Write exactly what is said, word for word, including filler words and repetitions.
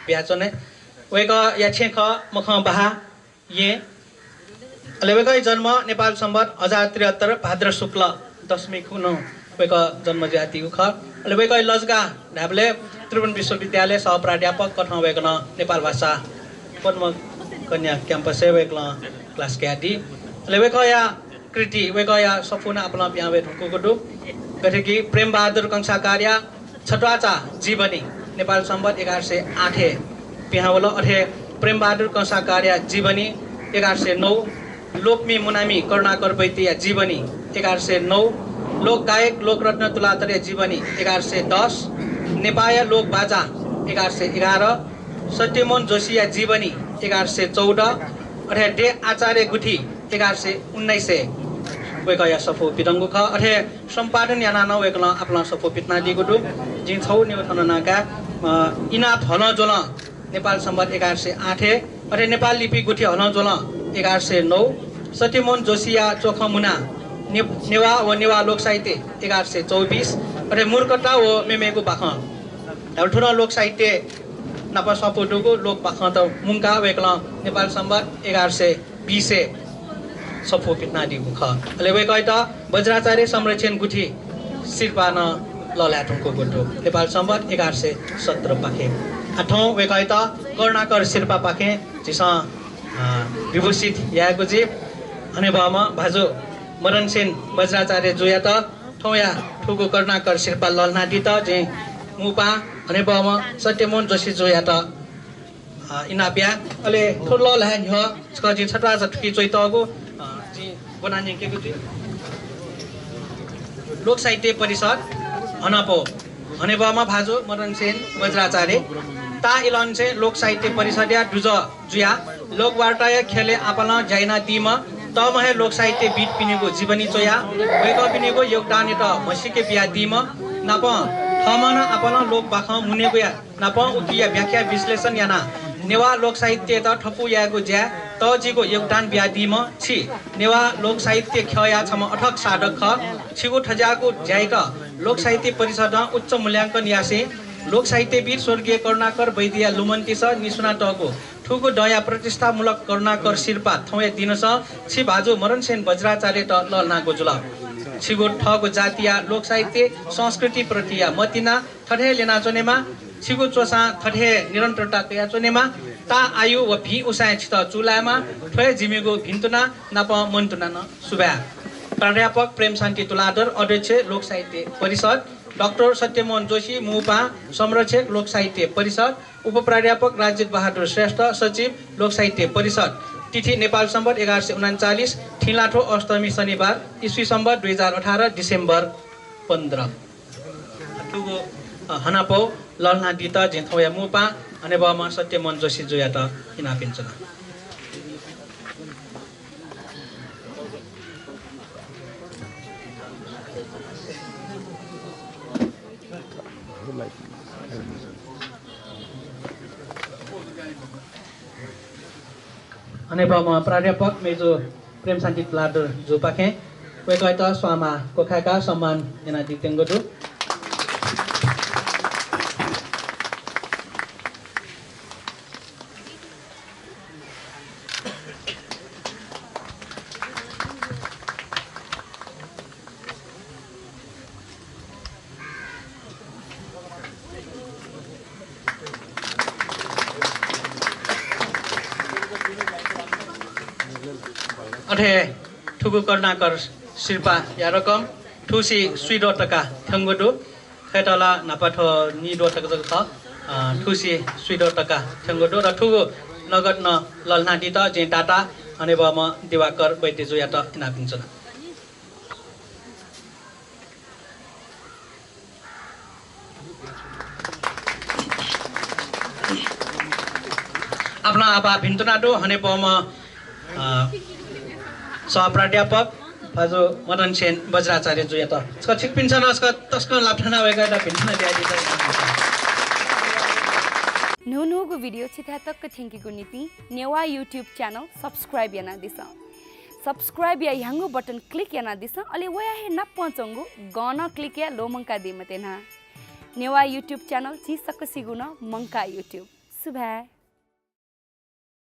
बियाच्वने। वय्कःया छेँ खः मखं बहाः येँ। अले वय्कःया जन्म नेपाल संवत् हजार त्रिहत्तर भाद्र शुक्ल दशमी खुन्हु वय्कः जन्म जुयादीगु खः। अले वय्कःया लजगाः धायेबलय् त्रिभुवन विश्वविद्यालय सह प्राध्यापक कथं वय्कलं नेपाल भाषा पद्म कन्या क्याम्पसय् वय्कलं class कयादी। अले वय्कःया कृति, वय्कःया सफू नं आपालं पिहां वये धुंकूगु दु। गथे कि प्रेमबहादुर कंसाकारया छत्वाचा जीवनी नेपाल संवत् एघार सय आठय् पिहां वल। अथे प्रेमबहादुर कंसाकारया जीवनी एघार सय नौ, लोकमी मुनामी करुणाकर वैद्यया जीवनी एघार सय नौ, लोकगायक लोकरत्न तुलाधरया जीवनी एघार सय दस, नेपाःया लोकबाजा एघार सय एघार, सत्यमोहन जोशीया जीवनी एघार सय चौध, अथे दे आचार्य गुथि एघार सय उन्नाइसय् वय्कःया सफू पिदंगु खः। अथे सम्पादन यानाः नं वय्कलं आपालं सफू पिथनादीगु दु। जिं छगू निगू थन नांकाये, अ, इनाप हलं ज्वलं नेपाल संवत् एघार सय आठय्, अथे नेपाल लिपि गुथि हलं ज्वलं एघार सय नौ, सत्यमोहन जोशीया च्वखं मुना ने-, नेवाः व नेवाः लोकसाहित्य एघार सय चौबिस, अथे मूर्खता व मेमेगु बाखं। धाःगु थ्व नं लोकसाहित्य नाप स्वापू दुगु लोकबाखंत मुंकाः वय्कलं नेपाल संवत् एघार सय बिसय् सफू पिथनादीगु खः। अले वय्कःयात वज्राचार्य संरक्षण गुथि सिरपाः नं लःल्हाये धुंकूगु दु, नेपाल संवत् एघार सय सत्रपाखें। आः थौं वय्कःयात करुणाकर सिरपाःपाखें झीसं, अ, विभूषित यायेगु जुइ। हनेबहःम्ह भाजु मदनसेन वज्राचार्य जुयात थौंया थुगु करुणाकर सिरपाः लःल्हानादीत जिं मू पाहां हनेबहःम्ह सत्यमोहन जोशी जुयात अ, इनाप या। अले थ्व लःल्हाये न्ह्यः छकः जिं छत्वाःचा थुकी च्वइतःगु, अ, जिं ब्वना न्यंकेगु जुइ। लोक साहित्य परिषद हनापौ हनेबहःम्ह भाजु मदनसेन वज्राचार्य ताः इलंनिसें लोक साहित्य परिषदया दुजः जुयाः लोकवार्ताया ख्यलय् आपालं ज्या यानादीम्ह, तःम्ह हे लोक साहित्यविद्पिनिगु जीवनी च्वयाः वय्कःपिनिगु योगदानयात म्हसीके बियादीम्ह, नापं थःम्हं नं आपालं लोक बाखं मुनेगुया नापं उकिया व्याख्या विश्लेषण यानाः नेवाः लोक साहित्ययात थपु यायेगु ज्याय् तःजिगु योगदान बियादीम्ह छि नेवाः लोक साहित्य ख्यःया छम्ह अथक साधक खः। छिगु थज्याःगु ज्यायात लोक साहित्य परिषदं उच्च मूल्यांकन यासें लोक साहित्यविद् स्वर्गीय करुणाकर वैद्यया लुमन्तिसं निस्वनातःगु थुगु दँया प्रतिष्ठामूलक करुणाकर सिरपाः थौंया दिनसं छि भाजु मदनसेन वज्राचार्ययात लःल्हानागु जुल। छिगु थःगु जातिया लोक साहित्य संस्कृति प्रतिया मतिना थथे हे ल्यनाच्वनेमा, छिगु च्वसां थथे हे निरन्तरता कयाच्वनेमा, ताः आयु व भिं उसाँय् छितः चूलायेमा, थ्व हे जिमिगु भिन्तुना नापं मन्तुना नं। सुभाय्। प्राध्यापक प्रेमशान्ति तुलाधर, अध्यक्ष लोक साहित्य परिषद, डाक्टर सत्यमोहन जोशी, मू पाहां संरक्षक लोक साहित्य परिषद, उपप्राध्यापक राजजित बहादुर श्रेष्ठ, सचिव लोक साहित्य परिषद। तिथि नेपाल संवत् एघार सय उनन्चालिस, थिंलाथ्व अष्टमी शनिबार, इस्वी संवत् दुई हजार अठार, डिसेम्बर पन्ध्र। थुगु, अ, हनापौ लःल्हानादीत जिं थौंया मू पाहां हनेबहःम्ह सत्यमोहन जोशी जुयात इनाप यानाच्वना। हनेबहःम्ह प्राध्यापक मेजु प्रेमशान्ति तुलाधर जुपाखें वय्कःयात स्वांमाः क्वखाय्काः सम्मान यानादीत्यंगु दु। अथे थुगु करुणाकर सिरपाःया रकम थुसी स्वीद्वः तका थ्यंगु दु। खय्त ला न्हापा थ्व नीद्वः तक जक खः। अ, थुसी स्वीद्वः तका थ्यंगु दु। र थुगु नगद नं लःल्हानादीत जिं दाता हनेबहःम्ह दिवाकर वैद्य जुयात इनाप यानाच्वना। आपालं आभार भिन्तुना दु हनेबहःम्ह, अ, सह प्राध्यापक भाजु मदनसेन वज्राचार्य जुयात। छकः छिकपिन्सं नं छकः तसकं लापा थानाः वय्कःयात भिन्तुना बियादीत। न्हून्हूगु भिडियो छिथाय् तक थ्यंकेगु निंतिं नेवाः YouTube च्यानल subscribe यानादिसँ। Subscribe या ह्याउँगु बटन click यानादिसँ, अले वया हे नापं च्वंगु गं नं click याये ल्वःमंकादी मते न्हा। नेवाः YouTube च्यानल झी सकसिगु नं मंकाः YouTube। सुभाय्।